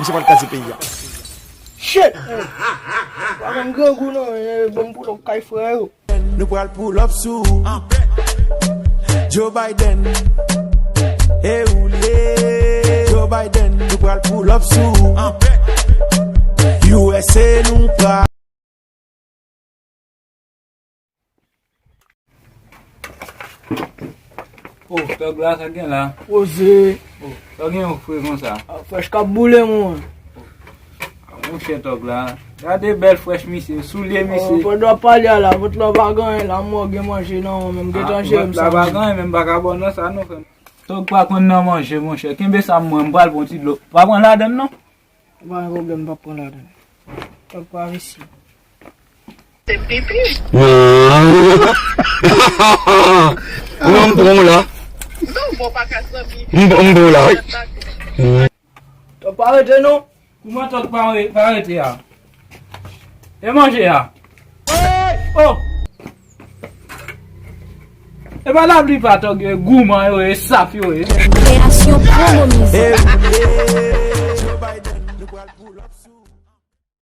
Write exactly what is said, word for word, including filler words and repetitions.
Misye pa t ka di peyi a. Shit! Pa konn grangou non, eh, bon pou lòk kay frè yo. Nou pral pull up sou Joe Biden. E ou l ye? Joe Biden, nou pral pull up sou U S A, nou pral. Oh, tòg la, sa gen la? Poze. Oh, sa gen yon fre konsa? Ah, frèch k ap boule, mwen. Monchè, tòg la. Gade bèl frèch misye, soulye misye. Oh, pandan w ap pale a la, vant la pa gen anyen la, mwen gen manje nan men m, gentan jere m sa. Vant la pa gen anyen, men m pa ka ba w nan sa non, frè m. Tòg pa konn nan manje, monchè. Kenbe sa mwen, m pral pran ti dlo. Pa pran ladann non. Pa gen pwoblèm, m p ap pran ladann. Tòg pa visi. Se pipi. Non, m pran w la. Non, bon, pa ka zanmi. M, m pran w la, wi. Tòg pa rete non. Kouman tòg pa re-, pa rete a? E manje a? Oh! E pa lapli pa tòg yo, e gouman yo, e saf yo, e. Kreasyon Promo Mizik.